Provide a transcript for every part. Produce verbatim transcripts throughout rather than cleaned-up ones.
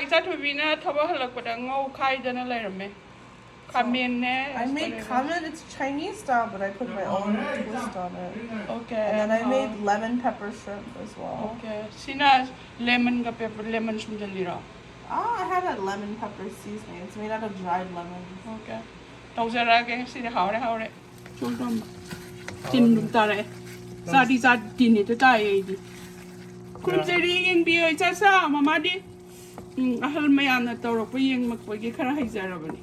ꯏꯆꯥ ꯊꯣꯏꯕꯤꯅ ꯊꯕꯛ ꯍꯜꯂꯛꯄꯗ ꯉꯧ ꯈꯥꯏꯗꯅ ꯂꯩꯔꯝꯃꯦ꯫ ꯈꯥꯃꯦꯟꯅꯦ꯫ I made ramen, it's Chinese style, but I put my own twist on it. Okay. And then I made lemon pepper shrimp as well. Okay. ꯁꯤꯅ lemonꯒ pepper, lemon ꯁꯨꯝꯖꯜꯂꯤꯔꯣ? Ah, I had a lemon pepper seasoning. It's made out of dried lemon. Okay. ꯇꯧꯖꯔꯛꯑꯒꯦ꯫ ꯁꯤꯗꯤ ꯍꯥꯎꯔꯦ, ꯍꯥꯎꯔꯦ꯫ ꯆꯣꯜ ꯇꯝꯕ꯫ ꯇꯤꯟ ꯑꯗꯨꯝ ꯇꯥꯔꯛꯑꯦ꯫ ꯆꯥꯗꯤ ꯆꯥ ꯇꯤꯟ ꯍꯦꯛꯇ ꯇꯥꯏꯌꯦ ꯑꯩꯗꯤ꯫ ꯈꯨꯔꯨꯝꯖꯔꯤ, ꯌꯦꯡꯕꯤꯌꯣ ꯏꯆꯥꯁꯥ, ꯃꯃꯥꯗꯤ꯫ ꯎꯝ, ꯑꯍꯜ ꯃꯌꯥꯝꯅ ꯇꯧꯔꯛꯄ ꯌꯦꯡꯂꯛꯄꯒꯤ ꯈꯔ ꯍꯩꯖꯔꯕꯅꯤ꯫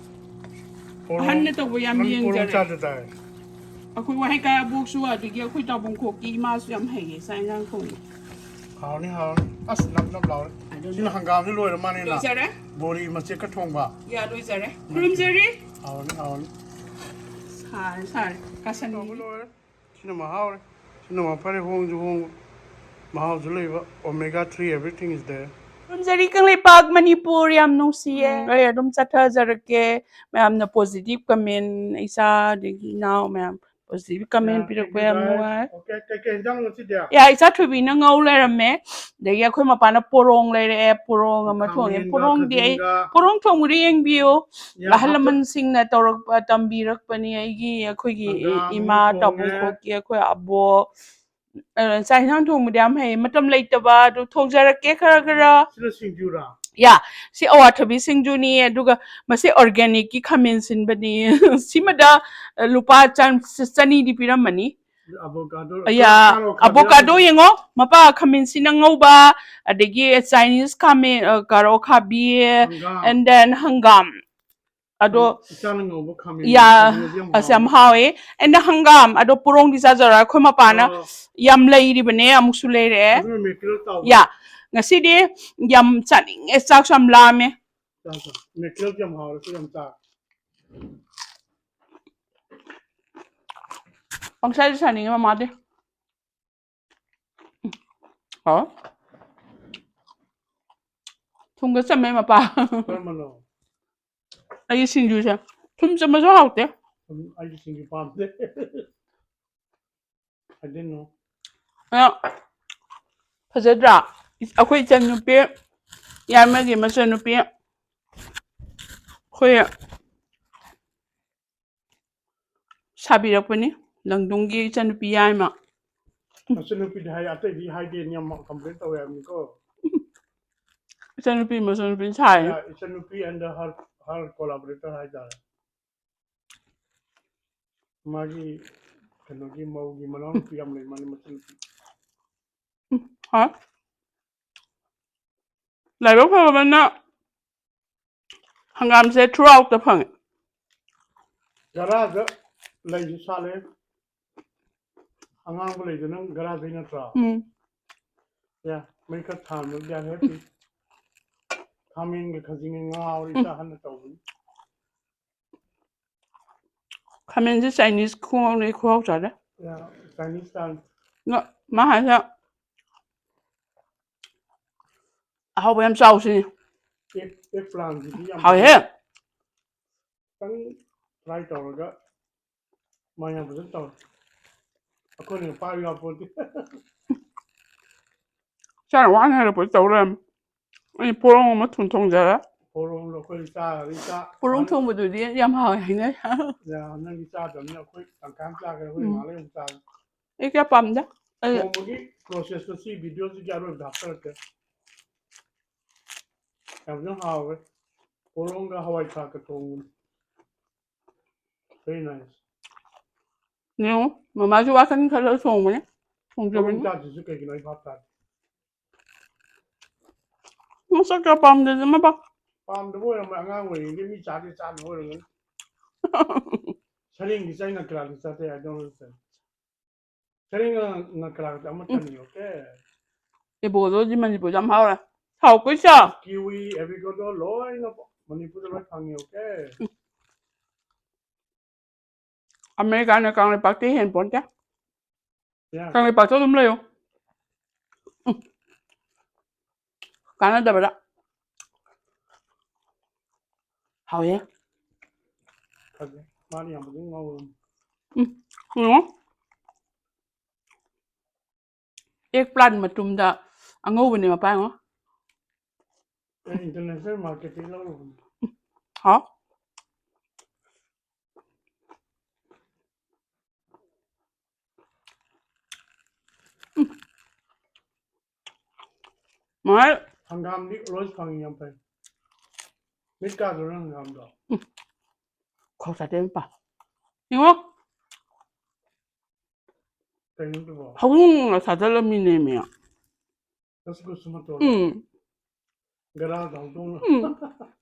ꯄꯣꯔꯣꯝ, ꯑꯍꯟꯅ ꯇꯧꯕ ꯌꯥꯝ ꯅꯪ ꯄꯣꯔꯣꯝ ꯌꯦꯡꯖꯔꯦ꯫ ꯆꯥꯗ ꯇꯥꯏ꯫ ꯑꯩꯈꯣꯏ ꯋꯥꯍꯦꯡ ꯀꯥꯏ ꯑꯕꯣꯛꯁꯨ, ꯑꯗꯒꯤ ꯑꯩꯈꯣꯏ ꯇꯥꯕꯨꯡꯈꯣꯛꯀꯤ ꯏꯃꯥꯁꯨ ꯌꯥꯝ ꯍꯩꯌꯦ ꯆꯥꯛ ꯏꯟꯖꯥꯡ ꯊꯣꯡꯕ꯫ ꯍꯥꯎꯅꯤ, ꯍꯥꯎꯅꯤ꯫ ꯑꯁ, ꯅꯞ ꯅꯞ ꯂꯥꯎꯔꯦ꯫ ꯑꯗꯨꯅ ꯁꯤꯅ ꯍꯪꯒꯥꯝꯁꯨ ꯂꯣꯏꯔ ꯃꯥꯅꯦꯅ꯫ ꯂꯣꯏꯖꯔꯦ꯫ ꯕꯣꯔꯤ ꯃꯆꯦꯠꯀ ꯊꯣꯡꯕ꯫ ꯌꯥ, ꯂꯣꯏꯖꯔꯦ꯫ ꯈꯨꯔꯨꯝꯖꯔꯤ꯫ ꯍꯥꯎꯅꯤ, ꯍꯥꯎꯅꯤ꯫ ꯁꯥꯔꯦ, ꯁꯥꯔꯦ꯫ ꯀꯥꯁꯟꯒꯤ꯫ ꯇꯧꯕ ꯂꯣꯏꯔꯦ꯫ ꯁꯤꯅ ꯃꯍꯥꯎꯔꯦ꯫ ꯁꯤꯅ ꯃꯐꯔꯦ, ꯍꯣꯡꯁꯨ ꯍꯣꯡꯕ, ꯃꯍꯥꯎꯁꯨ ꯂꯩꯕ, omega three, everything is there꯫ ꯈꯨꯔꯨꯝꯖꯔꯤ Kangleipak Manipur, ꯌꯥꯝ ꯅꯨꯡꯁꯤꯌꯦ꯫ ꯎꯝ꯫ ꯑꯩ ꯑꯗꯨꯝ ꯆꯠꯊꯖꯔꯛꯀꯦ꯫ ꯃꯌꯥꯝꯅ positive comment, ꯏꯆꯥ ꯑꯗꯒꯤ ꯏꯅꯥꯎ ꯃꯌꯥꯝ positive comment ꯌꯥ, ꯄꯤꯔꯛꯄ thank you ꯌꯥꯝ guys꯫ ꯅꯨꯡꯉꯥꯏ꯫ Okay, ꯀꯩꯀꯩ ꯍꯤꯟꯖꯥꯡꯅꯣ ꯁꯤꯗꯤ? ꯌꯥ, ꯏꯆꯥ ꯊꯣꯏꯕꯤꯅ ꯉꯧ ꯂꯩꯔꯝꯃꯦ꯫ ꯑꯗꯒꯤ ꯑꯩꯈꯣꯏ ꯃꯄꯥꯅ ꯄꯣꯔꯣꯡ ꯂꯩꯔꯛꯑꯦ, ꯄꯣꯔꯣꯡ ꯑꯃ ꯊꯣꯡꯉꯦ꯫ ꯈꯥꯃꯦꯟꯒ ꯄꯣꯔꯣꯡꯗꯤ ꯑꯩ, ꯈꯥꯖꯤꯡꯒ꯫ ꯄꯣꯔꯣꯡ ꯊꯣꯡꯕꯗꯤ ꯌꯦꯡꯕꯤꯌꯨ꯫ ꯌꯥ, ꯑꯍꯜ ꯍꯥꯞꯆ- ꯂꯃꯟꯁꯤꯡꯅ ꯇꯧꯔꯛꯄ, ꯇꯝꯕꯤꯔꯛꯄꯅꯤ ꯑꯩꯒꯤ, ꯑꯩꯈꯣꯏꯒꯤ ꯍꯪꯒꯥꯝ ꯏꯃꯥ, ꯊꯣꯡꯉꯦ꯫ ꯇꯥꯕꯨꯡꯈꯣꯛꯀꯤ, ꯑꯩꯈꯣꯏ ꯑꯕꯣꯛ꯫ ꯑ, ꯆꯥꯛ ꯏꯟꯁꯥꯡ ꯊꯣꯡꯕꯗꯤ ꯌꯥꯝ ꯍꯩ, ꯃꯇꯝ ꯂꯩꯇꯕ ꯑꯗꯨ ꯊꯣꯡꯖꯔꯛꯀꯦ ꯈꯔ ꯈꯔ꯫ ꯁꯤꯅ ꯁꯤꯡꯖꯨꯔꯥ? ꯌꯥ, ꯁꯤ ꯑꯋꯥꯊꯕꯤ ꯁꯤꯡꯖꯨꯅꯤ, ꯑꯗꯨꯒ ꯃꯁꯤ organicꯀꯤ ꯈꯥꯃꯦꯟ ꯁꯤꯟꯕꯅꯤ꯫ ꯁꯤꯃꯗ, ꯑ, ꯂꯨꯄꯥ ꯆꯥꯝ-, ꯆꯅꯤꯗꯤ ꯄꯤꯔꯝꯃꯅꯤ꯫ Avocado, ꯌꯥ, ꯀꯥꯔꯣ, ꯀꯥꯔꯣ, avocado ꯀꯥꯔꯣ꯫ ꯌꯦꯡꯉꯣ, ꯃꯄꯥ ꯈꯥꯃꯦꯟꯁꯤꯟ ꯑꯉꯧꯕ, ꯑꯗꯒꯤ Chinese ꯈꯥꯃꯦꯟ, ꯑ, ꯀꯥꯔꯣ ꯈꯥꯕꯤ, ꯍꯪꯒꯥꯝ꯫ And then ꯍꯪꯒꯥꯝ꯫ ꯑꯗꯣ ꯏꯆꯥꯅ ꯉꯧꯕ ꯈꯥꯃꯦꯟ ꯌꯥ, ꯊꯣꯡꯕꯁꯦ ꯌꯥꯝ ꯑꯁ, ꯌꯥꯝ ꯍꯥꯎꯋꯦ꯫ ꯍꯥꯎꯋꯦ꯫ And ꯍꯪꯒꯥꯝ, ꯑꯗꯣ ꯄꯣꯔꯣꯡꯗꯤ ꯆꯥꯖꯔꯣꯏ꯫ ꯑꯩꯈꯣꯏ ꯃꯄꯥꯅ ꯑꯣ꯫ ꯌꯥꯝ ꯂꯩꯔꯤꯕꯅꯦ, ꯑꯃꯨꯛꯁꯨ ꯂꯩꯔꯛꯑꯦ꯫ ꯑꯗꯨꯅ ꯃꯦꯀ꯭ꯔꯦꯜ ꯇꯥꯎꯕ꯫ ꯌꯥ, ꯉꯁꯤꯗꯤ ꯌꯥꯝ ꯆꯥꯅꯤꯡꯉꯦ, ꯆꯥꯛꯁꯨ ꯌꯥꯝ ꯂꯥꯝꯃꯦ꯫ ꯆꯥ, ꯆꯥ꯫ ꯃꯦꯀ꯭ꯔꯦꯜꯁꯦ ꯌꯥꯝ ꯍꯥꯎꯔꯦ, ꯁꯤ ꯌꯥꯝ ꯆꯥ꯫ ꯄꯪꯆꯥꯏꯗ ꯆꯥꯅꯤꯡꯉꯦ ꯃꯃꯥꯗꯤ꯫ ꯍꯥꯎ꯫ ꯊꯨꯝꯒ ꯆꯝꯃꯦ ꯃꯄꯥ꯫ ꯀꯔꯝꯕꯅꯣ? ꯑꯩꯒꯤ ꯁꯤꯡꯖꯨꯁꯦ ꯊꯨꯝ ꯆꯝꯃꯁꯨ ꯍꯥꯎꯇꯦ꯫ ꯊꯨꯝ, ꯑꯩꯗꯤ ꯁꯤꯡꯖꯨ ꯄꯥꯝꯗꯦ꯫ I didn't know. ꯑ, ꯐꯖꯗ꯭ꯔꯥ? ꯑꯩꯈꯣꯏ ꯏꯆꯟ ꯅꯨꯄꯤ ꯌꯥꯏꯃꯒꯤ ꯃꯆꯟꯅꯨꯄꯤ ꯑꯩꯈꯣꯏ ꯁꯥꯕꯤꯔꯛꯄꯅꯤ꯫ ꯂꯪꯗꯨꯡꯒꯤ ꯏꯆꯟꯅꯨꯄꯤ ꯌꯥꯏꯃ꯫ ꯃꯆꯟꯅꯨꯄꯤꯗꯤ ꯍꯥꯏ, ꯑꯇꯩꯗꯤ ꯍꯥꯏꯗꯦ, ꯌꯥꯝ complain ꯇꯧꯋꯦ ꯍꯥꯏꯕꯅꯤꯀꯣ꯫ ꯏꯆꯟꯅꯨꯄꯤ ꯃꯆꯟꯅꯨꯄꯤ ꯁꯥꯏ꯫ ꯌꯥ, ꯏꯆꯟꯅꯨꯄꯤ and her, her collaborator ꯍꯥꯏꯇꯥꯔꯦ꯫ ꯃꯥꯒꯤ ꯀꯩꯅꯣꯒꯤ ꯃꯧꯒꯤ ꯃꯅꯥꯎꯅꯨꯄꯤ ꯌꯥꯝ ꯂꯩ, ꯃꯥꯅꯤ ꯃꯆꯟꯅꯨꯄꯤ꯫ ꯎꯝ, ꯍꯣꯏ꯫ ꯂꯥꯏꯕꯛ ꯐꯕꯅ ꯍꯪꯒꯥꯝꯁꯦ throughoutꯇ ꯐꯪꯉꯦ꯫ ꯒꯔꯥꯗ ꯂꯩꯁꯨ ꯁꯥꯠꯂꯦ꯫ ꯑꯉꯥꯡꯕ ꯂꯩꯗꯨꯅ ꯒꯔꯥꯗꯩ ꯅꯠꯇ꯭ꯔꯣ? ꯎꯝ꯫ ꯌꯥ, ꯃꯩ ꯈꯔ ꯊꯥꯟꯕ ꯌꯥꯔꯦ ꯍꯦꯄꯤ꯫ ꯈꯥꯃꯦꯟꯒ ꯈꯥꯖꯤꯡꯒ ꯉꯥ ꯎꯔꯤ ꯎꯝ꯫ ꯆꯥꯍꯟꯅ ꯇꯧꯕꯅꯤ꯫ ꯈꯥꯃꯦꯟꯁꯦ Chinese ꯈꯨꯍꯥꯎꯅꯦ, ꯈꯨꯍꯥꯎ ꯆꯥꯗꯦ꯫ ꯌꯥ, Chinese style꯫ ꯅ-, ꯃꯥ ꯍꯥꯏꯁꯦ ꯑꯍꯥꯎꯕ ꯌꯥꯝ ꯆꯥꯎꯁꯤꯅꯤ꯫ Egg, egg plantꯁꯤꯗꯤ ꯌꯥꯝ ꯍꯥꯎꯋꯦꯍꯦ꯫ ꯐꯖꯅ ꯈꯤꯇꯪ fry ꯇꯧꯔꯒ ꯃꯥ ꯌꯥꯝ ꯐꯖꯅ ꯇꯧꯔꯦ꯫ ꯑꯩꯈꯣꯏꯅ ꯄꯥꯏꯕ ꯌꯥꯄꯣꯟꯇꯦ꯫ ꯆꯥꯅ ꯋꯥꯅ ꯍꯜꯂꯛꯄꯗ ꯇꯧ ꯂꯩꯔꯝꯃꯦ꯫ ꯑꯩ ꯄꯣꯔꯣꯡ ꯑꯃ ꯊꯨꯝ ꯊꯣꯡꯖꯔꯦ꯫ ꯄꯣꯔꯣꯡꯗꯣ ꯑꯩꯈꯣꯏ ꯆꯥꯔꯗꯤ ꯆꯥ-, ꯄꯣꯔꯣꯡ ꯆꯥꯅ-, ꯊꯣꯡꯕꯗꯨꯗꯤ ꯌꯥꯝ ꯍꯥꯎꯋꯦ ꯍꯥꯏꯅꯩ꯫ ꯌꯥ, ꯅꯪꯗꯤ ꯆꯥꯗꯕꯅꯤꯅ ꯑꯩꯈꯣꯏ ꯇꯪꯈꯥꯏ ꯑꯃ ꯆꯥꯈ꯭ꯔꯦ, ꯍꯣꯔꯦꯟ ꯎꯝ꯫ ꯉꯥꯏꯍꯥꯛ ꯂꯩꯔ ꯑꯃꯨꯛ ꯆꯥꯒꯦ꯫ ꯑꯩ ꯀꯌꯥ ꯄꯥꯝꯗꯦ꯫ ꯑꯩ ꯊꯣꯡꯕꯒꯤ processꯇꯣ ꯁꯤ videoꯁꯤꯒꯤ ꯑꯔꯣꯏꯕꯗ ꯍꯥꯞꯆꯔꯛꯀꯦ꯫ ꯌꯥꯝꯅ ꯍꯥꯎꯋꯦ꯫ ꯄꯣꯔꯣꯡꯒ ꯍꯋꯥꯏ ꯊ꯭ꯔꯥꯛꯀ ꯊꯣꯡꯕꯅꯤ꯫ Very nice꯫ ꯌꯦꯡꯉꯣ, ꯃꯃꯥꯁꯨ ꯋꯥꯈꯜ ꯈꯜꯂꯒ ꯊꯣꯡꯕꯅꯦ꯫ ꯊꯣꯡꯖꯕꯅꯤ꯫ ꯄꯣꯔꯣꯡ ꯆꯥꯗ꯭ꯔꯤꯁꯦ ꯀꯩꯒꯤꯅꯣ ꯑꯩ ꯚꯥꯞ ꯇꯥꯗꯦ꯫ ꯃꯁꯛ ꯀꯌꯥ ꯄꯥꯝꯗꯦꯗ ꯃꯄꯥ꯫ ꯄꯥꯝꯗꯕ ꯑꯣꯏꯔꯝꯃꯣꯏ, ꯑꯉꯥꯡ ꯑꯣꯏꯔꯤꯉꯩꯗꯒꯤ ꯃꯤ ꯆꯥꯗꯦ ꯆꯥꯗꯕ ꯑꯣꯏꯔꯝꯒꯅꯤ꯫ ꯁꯔꯦꯡꯗꯤ ꯆꯥꯏ, ꯉꯀ꯭ꯔꯥꯗꯤ ꯆꯥꯗꯦ, I don't understand꯫ ꯁꯔꯦꯡꯒ ꯉꯀ꯭ꯔꯥꯒꯗꯤ ꯑꯃꯠꯇꯅꯤ, okay? ꯑꯦꯕꯣꯗꯣꯗꯤ ꯃꯅꯤꯄꯨꯔꯗ ꯌꯥꯝ ꯍꯥꯎꯔꯦ꯫ ꯍꯥꯎ ꯀꯣꯏꯆꯥ꯫ Kiwi, avocado ꯂꯣꯏꯅ ꯃꯅꯤꯄꯨꯔꯗ ꯂꯣꯏ ꯐꯪꯉꯤ, okay? ꯑꯃꯦꯔꯤꯀꯥꯅ ꯀꯪꯂꯩꯄꯥꯛꯇ ꯍꯦꯟ ꯄꯣꯟꯇꯦ꯫ ꯌꯥ꯫ ꯀꯪꯂꯩꯄꯥꯛꯇ ꯑꯗꯨꯝ ꯂꯩꯌꯣ꯫ ꯎꯝ꯫ ꯀꯥꯟꯅꯗꯕꯗ꯫ ꯍꯥꯎꯋꯦ꯫ ꯐꯖꯩ꯫ ꯃꯥꯅ ꯌꯥꯝ ꯐꯖꯅ ꯉꯧꯔꯝꯃꯤ꯫ ꯎꯝ꯫ ꯌꯦꯡꯉꯣ꯫ Egg plant ꯃꯇꯨꯝꯗ ꯑꯉꯧꯕꯅꯦ ꯃꯄꯥꯟ ꯌꯦꯡꯉꯣ꯫ ꯑꯩ international marketꯇꯒꯤ ꯂꯧꯔꯨꯕꯅꯤ꯫ ꯍꯥꯎ꯫ ꯃꯣꯏ꯫ ꯍꯪꯒꯥꯝꯗꯤ always ꯐꯪꯉꯤ, ꯌꯥꯝ ꯐꯩ꯫ ꯃꯤꯠ ꯀꯥꯗ꯭ꯔꯣ ꯅꯪ ꯍꯪꯒꯥꯝꯗꯣ? ꯈꯧ ꯆꯥꯗꯦ ꯃꯄꯥ꯫ ꯌꯦꯡꯉꯣ꯫ ꯀꯩꯅꯣꯗꯨꯕꯣ? ꯍꯧꯗꯣꯡꯅ ꯆꯥꯁꯤꯜꯂꯝꯃꯤꯅꯦꯃꯤ꯫ ꯀꯁꯨ ꯀꯁꯨ ꯃꯇꯣꯟ꯫ ꯎꯝ꯫ ꯒꯔꯥꯗ ꯍꯧꯗꯣꯡꯅ꯫ ꯎꯝ꯫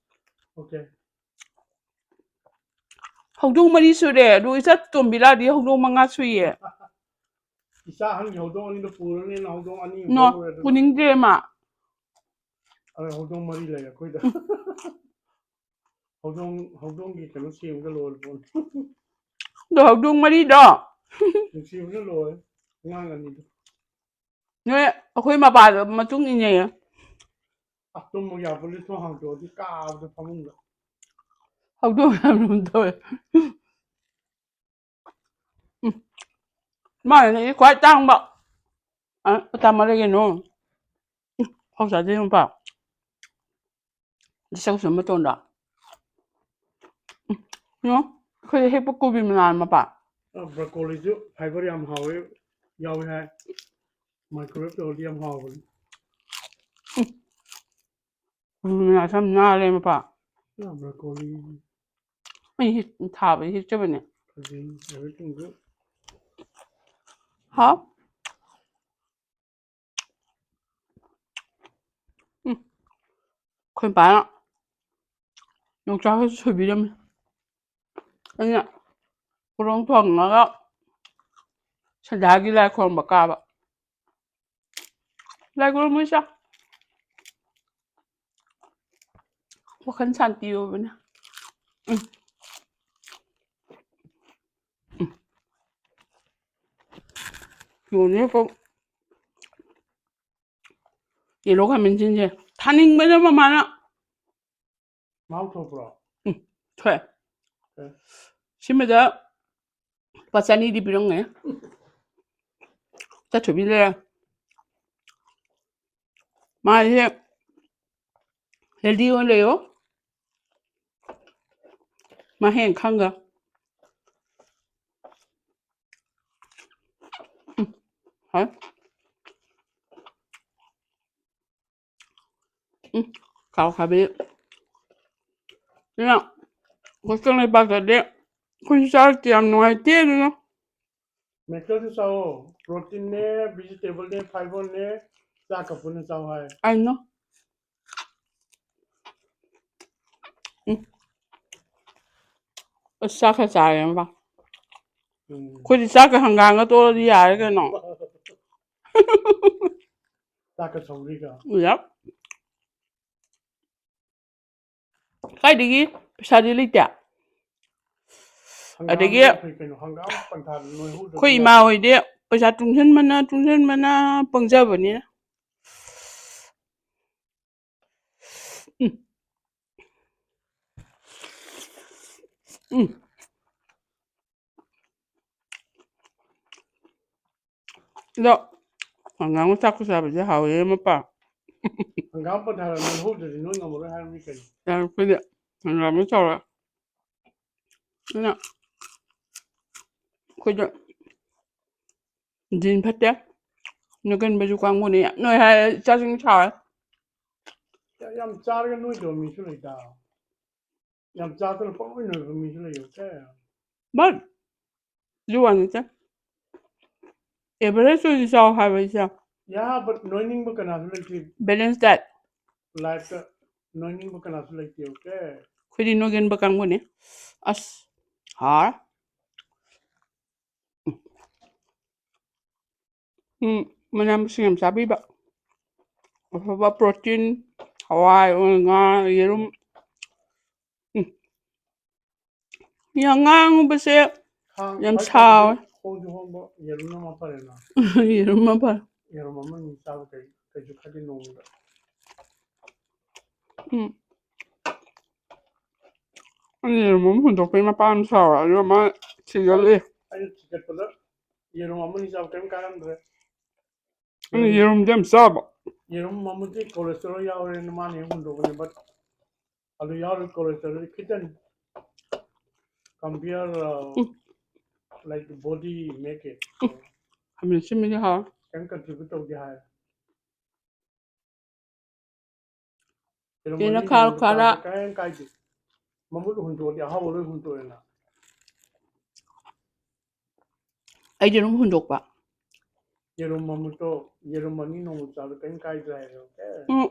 Okay꯫ ꯍꯧꯗꯣꯡ ꯃꯔꯤ ꯁꯨꯔꯦ꯫ ꯑꯗꯨ ꯏꯆꯥ ꯇꯣꯝꯕꯤꯂꯥꯗꯤ ꯍꯧꯗꯣꯡ ꯃꯉꯥ ꯁꯨꯏꯌꯦ꯫ ꯏꯆꯥ ꯑꯍꯟꯒꯤ ꯍꯧꯗꯣꯡ ꯑꯅꯤꯗꯣ ꯄꯨꯔꯅꯤꯅ ꯍꯧꯗꯣꯡ ꯑꯅꯤ ꯑꯃꯨꯛ ꯅꯣ, ꯂꯧꯔꯦ, ꯑꯗꯨꯒ ꯄꯨꯅꯤꯡꯗ꯭ꯔꯦ ꯃꯥ꯫ ꯑꯗ ꯍꯧꯗꯣꯡ ꯃꯔꯤ ꯂꯩ ꯑꯩꯈꯣꯏꯗ꯫ ꯍꯧꯗꯣꯡ, ꯍꯧꯗꯣꯡꯒꯤ ꯀꯩꯅꯣ ꯁꯦꯝꯒ ꯂꯣꯏꯔꯦ ꯄꯣꯠꯅꯤ꯫ ꯑꯗꯣ ꯍꯧꯗꯣꯡ ꯃꯔꯤꯗꯣ꯫ ꯅꯨꯡꯁꯤꯕꯅ ꯂꯣꯏꯔꯦ꯫ ꯑꯉꯥꯡ ꯑꯅꯤꯗꯣ꯫ ꯅꯣꯏ ꯑꯩꯈꯣꯏ ꯃꯄꯥꯗꯣ ꯃꯇꯨꯡ ꯏꯟꯅꯩꯌꯦ꯫ ꯑꯁ, ꯇꯨꯝꯕ ꯌꯥꯄꯣꯠꯇꯦ, ꯊꯣꯡ ꯍꯥꯡꯇꯣꯛꯑꯗꯤ ꯀꯥꯕꯗ ꯐꯃꯨꯡꯗ꯫ ꯍꯧꯗꯣꯡ ꯌꯥꯝ ꯂꯨꯝ ꯇꯧꯋꯦ꯫ ꯎꯝ꯫ ꯃꯥꯅꯅꯦ ꯈ꯭ꯋꯥꯏ ꯇꯥꯡꯕ꯫ ꯑ, ꯇꯥꯃ ꯂꯩꯒꯅꯨ꯫ ꯎꯝ, ꯈꯧ ꯆꯥꯗꯦ ꯅꯨꯄꯥ꯫ ꯆꯧꯁꯨ ꯃꯇꯣꯟꯗ꯫ ꯎꯝ, ꯌꯦꯡꯉꯣ, ꯑꯩꯈꯣꯏꯗ ꯍꯦꯛꯄ ꯀꯣꯕꯤ ꯃꯅꯥ ꯃꯄꯥ꯫ ꯑ, broccoliꯁꯨ fiber ꯌꯥꯝ ꯍꯥꯎꯋꯦ, ꯌꯥꯎꯋꯦ ꯍꯥꯏ꯫ Microwave ꯇꯧꯔꯗꯤ ꯌꯥꯝ ꯍꯥꯎꯕꯅꯤ꯫ ꯀꯣꯕꯤ ꯃꯅꯥꯁꯦ ꯌꯥꯝ ꯅꯥꯜꯂꯦ ꯃꯄꯥ꯫ ꯑ, broccoli ꯑꯩ ꯍꯦꯛ-, ꯊꯥꯕꯗꯤ ꯍꯦꯛꯆꯕꯅꯦ꯫ ꯐꯖꯩ, everythingꯁꯨ꯫ ꯍꯥꯎ꯫ ꯎꯝ꯫ ꯑꯩꯈꯣꯏ ꯄꯥꯅ ꯌꯣꯡꯆꯥꯛꯁꯨ ꯁꯣꯏꯕꯤꯔꯝꯃꯤ꯫ ꯑꯩꯅ ꯄꯣꯔꯣꯡ ꯊꯣꯡꯉꯒ ꯁꯟꯗꯥꯒꯤ ꯂꯥꯏ ꯈꯨꯔꯨꯝꯕ ꯀꯥꯕ꯫ ꯂꯥꯏ ꯈꯨꯔꯨꯝꯃꯨ ꯏꯆꯥ꯫ ꯋꯥꯈꯜ ꯁꯥꯟꯇꯤ ꯑꯣꯏꯕꯅꯦ꯫ ꯎꯝ꯫ ꯎꯝ꯫ ꯌꯦꯡꯉꯨꯅꯦ ꯀꯣ꯫ ꯌꯦꯂꯣ ꯈꯥꯃꯦꯟꯁꯤꯟꯁꯦ ꯊꯥꯅꯤꯡꯕꯅ ꯃꯃꯥꯅ꯫ ꯃꯍꯥꯎ ꯊꯣꯛꯄ꯭ꯔꯣ? ꯎꯝ, ꯊꯣꯛꯑꯦ꯫ ꯑꯦ꯫ ꯁꯤꯃꯗ ꯂꯨꯄꯥ ꯆꯅꯤꯗꯤ ꯄꯤꯔꯝꯒꯅꯤ꯫ ꯆꯠꯊꯣꯏꯕꯤ ꯂꯩꯔꯦ꯫ ꯃꯥꯁꯦ Healthy ꯑꯣꯏꯅ ꯂꯩꯌꯣ꯫ ꯃꯍꯦꯟ ꯈꯪꯒ꯫ ꯎꯝ꯫ ꯍꯣꯏ꯫ ꯎꯝ꯫ ꯀꯥꯎ ꯈꯥꯕꯤ꯫ ꯑꯗꯨꯅ hostel ꯂꯩꯕꯥꯛꯇꯗꯤ ꯑꯩꯈꯣꯏꯁꯨ ꯆꯥꯔꯛꯇꯦ, ꯌꯥꯝ ꯅꯨꯡꯉꯥꯏꯇꯦ꯫ ꯑꯗꯨꯅ ꯃꯦꯀꯦꯜꯁꯨ ꯆꯥꯎꯋꯣ꯫ Proteinꯅꯦ, vegetableꯅꯦ, fiberꯅꯦ, ꯆꯥꯛꯀ ꯄꯨꯟꯅ ꯆꯥꯎ ꯍꯥꯏ꯫ I know꯫ ꯎꯝ꯫ ꯑꯁ, ꯆꯥꯛ ꯈꯔ ꯆꯥꯔꯦ ꯃꯄꯥ꯫ ꯎꯝ꯫ ꯑꯩꯈꯣꯏꯗꯤ ꯆꯥꯛꯀ ꯍꯪꯒꯥꯝꯒ ꯇꯣꯠꯂꯗꯤ ꯌꯥꯔꯦ ꯀꯩꯅꯣ꯫ ꯆꯥꯛꯀ ꯁꯧꯒ꯭ꯔꯤꯒ꯫ Yep꯫ ꯀꯥꯏꯗꯒꯤ ꯄꯩꯁꯥꯗꯤ ꯂꯩꯇꯦ꯫ ꯍꯪꯒꯥꯝ ꯑꯗꯒꯤ ꯂꯩꯇ꯭ꯔꯦ ꯀꯩꯅꯣ, ꯍꯪꯒꯥꯝ ꯄꯟꯊꯥꯗ ꯅꯣꯏ ꯍꯧꯗ꯭ꯔꯗꯤ ꯑꯩꯈꯣꯏ ꯏꯃꯥ ꯌꯥꯗꯦ꯫ ꯍꯣꯏꯗꯤ ꯄꯩꯁꯥ ꯇꯨꯡꯁꯤꯟꯕꯅ, ꯇꯨꯡꯁꯤꯟꯕꯅ ꯄꯪꯖꯕꯅꯤꯅ꯫ ꯎꯝ꯫ ꯎꯝ꯫ ꯑꯗꯣ ꯍꯪꯒꯥꯝꯒ ꯆꯥꯛꯀ ꯆꯥꯕꯁꯦ ꯍꯥꯎꯋꯦ ꯃꯄꯥ꯫ ꯍꯪꯒꯥꯝ ꯄꯟꯊꯥꯗ ꯅꯣꯏ ꯍꯧꯗ꯭ꯔꯗꯤ ꯅꯣꯏ ꯉꯝꯃꯔꯣꯏ ꯍꯥꯏꯕꯅꯤ ꯀꯩꯅꯣ꯫ ꯌꯥꯔꯛꯄꯗꯤ ꯍꯪꯒꯥꯝꯒ ꯆꯥꯎꯔꯦ꯫ ꯑꯗꯨꯅ ꯑꯩꯈꯣꯏꯗ ꯖꯤꯟ ꯐꯠꯇꯦ꯫ ꯅꯣꯏꯒꯟꯕꯁꯨ ꯀꯥꯡꯕꯨꯅꯤ꯫ ꯌꯥꯝ ꯅꯣꯏ ꯍꯥꯏꯔꯦ ꯏꯆꯥꯁꯤꯡ ꯁꯥꯎꯔꯦ꯫ ꯌꯥ-, ꯌꯥꯝ ꯆꯥꯔꯒ ꯅꯣꯏꯗꯕ ꯃꯤꯁꯨ ꯂꯩꯗ꯫ ꯌꯥꯝ ꯆꯥꯗꯅ ꯄꯪꯅꯣꯏ ꯅꯣꯏꯕ ꯃꯤꯁꯨ ꯂꯩꯌꯦ꯫ But you want it. Average ꯑꯣꯏꯅ ꯆꯥꯎ ꯍꯥꯏꯕ ꯏꯆꯥ꯫ Yeah, but ꯅꯣꯏꯅꯤꯡꯕ ꯀꯅꯥꯁꯨ ꯂꯩꯇꯦ꯫ Balance diet꯫ Lifeꯇ ꯅꯣꯏꯅꯤꯡꯕ ꯀꯅꯥꯁꯨ ꯂꯩꯇꯦ, okay? ꯑꯩꯈꯣꯏꯗꯤ ꯅꯣꯏꯒꯟꯕ ꯀꯥꯡꯕꯨꯅꯤ꯫ ꯑꯁ, ꯍꯥꯔ꯫ ꯎꯝ, ꯃꯅꯥ ꯃꯁꯤꯡ ꯌꯥꯝ ꯆꯥꯕꯤꯕ꯫ ꯑꯐꯕ protein, ꯍꯋꯥꯏ, ꯉꯥ, ꯌꯦꯔꯨꯝ꯫ ꯎꯝ꯫ ꯌꯥꯝ ꯉꯥꯡꯉꯨꯕꯁꯦ ꯈꯥꯡ-, ꯌꯥꯝ ꯈ꯭ꯋꯥꯏ ꯁꯥꯎꯋꯦ꯫ ꯐꯕꯗꯤ ꯍꯣꯡꯁꯨ ꯍꯣꯡꯕ ꯌꯦꯔꯨꯝꯅ ꯃꯐꯔꯦꯅ꯫ ꯌꯦꯔꯨꯝ ꯃꯐꯔꯦ꯫ ꯌꯦꯔꯨꯝ ꯑꯃꯅꯤ ꯆꯥꯕ ꯀꯩ-, ꯀꯩꯁꯨ ꯈꯜꯂꯤ ꯅꯣꯡꯃꯗ꯫ ꯎꯝ꯫ ꯑꯩꯅ ꯌꯦꯔꯨꯝ ꯑꯃ ꯍꯨꯟꯗꯣꯛꯄꯩ ꯃꯄꯥ ꯑꯃ ꯁꯥꯎꯔꯦ, ꯑꯗꯨꯒ ꯃꯥ ꯊꯤꯒꯠꯂꯦ꯫ ꯑꯩꯅ ꯊꯤꯒꯠꯄꯗ ꯌꯦꯔꯨꯝ ꯑꯃꯅꯤ ꯆꯥꯕ ꯀꯔꯤꯝ ꯀꯥꯟꯅꯗ꯭ꯔꯦ꯫ ꯑꯩꯅ ꯌꯦꯔꯨꯝꯗꯤ ꯌꯥꯝ ꯆꯥꯕ꯫ ꯌꯦꯔꯨꯝ ꯃꯃꯨꯠꯇꯤ cholesterol ꯌꯥꯎꯔꯦꯅ ꯃꯥꯅ ꯍꯦꯛ ꯍꯨꯟꯗꯣꯛꯄꯅꯦ, but ꯑꯗꯨ ꯌꯥꯎꯔ cholesterol ꯈꯤꯇꯪ compare, uh, um. Like the body make it. ꯈꯥꯃꯦꯟ ꯑꯁꯤꯟꯕꯤꯗꯤ ꯍꯥꯎ꯫ ꯈꯤꯇꯪ contribute ꯇꯧꯗꯦ ꯍꯥꯏ꯫ ꯀꯩꯅꯣ ꯈꯥꯔ ꯈꯥꯔ꯫ ꯀꯔꯤꯝ ꯀꯥꯏꯗꯦ꯫ ꯃꯃꯨꯠ ꯍꯨꯟꯗꯣꯛꯑꯗꯤ ꯑꯍꯥꯎꯕ ꯂꯣꯏ ꯍꯨꯟꯗꯣꯛꯑꯦꯅ꯫ ꯑꯩꯗꯤ ꯑꯗꯨꯝ ꯍꯨꯟꯗꯣꯛꯄ꯫ ꯌꯦꯔꯨꯝ ꯃꯃꯨꯠꯇꯣ, ꯌꯦꯔꯨꯝ ꯑꯅꯤ ꯅꯣꯡꯃ ꯆꯥꯕ ꯀꯔꯤꯝ ꯀꯥꯏꯗ꯭ꯔꯦ ꯍꯥꯏꯕ꯫ ꯎꯝ꯫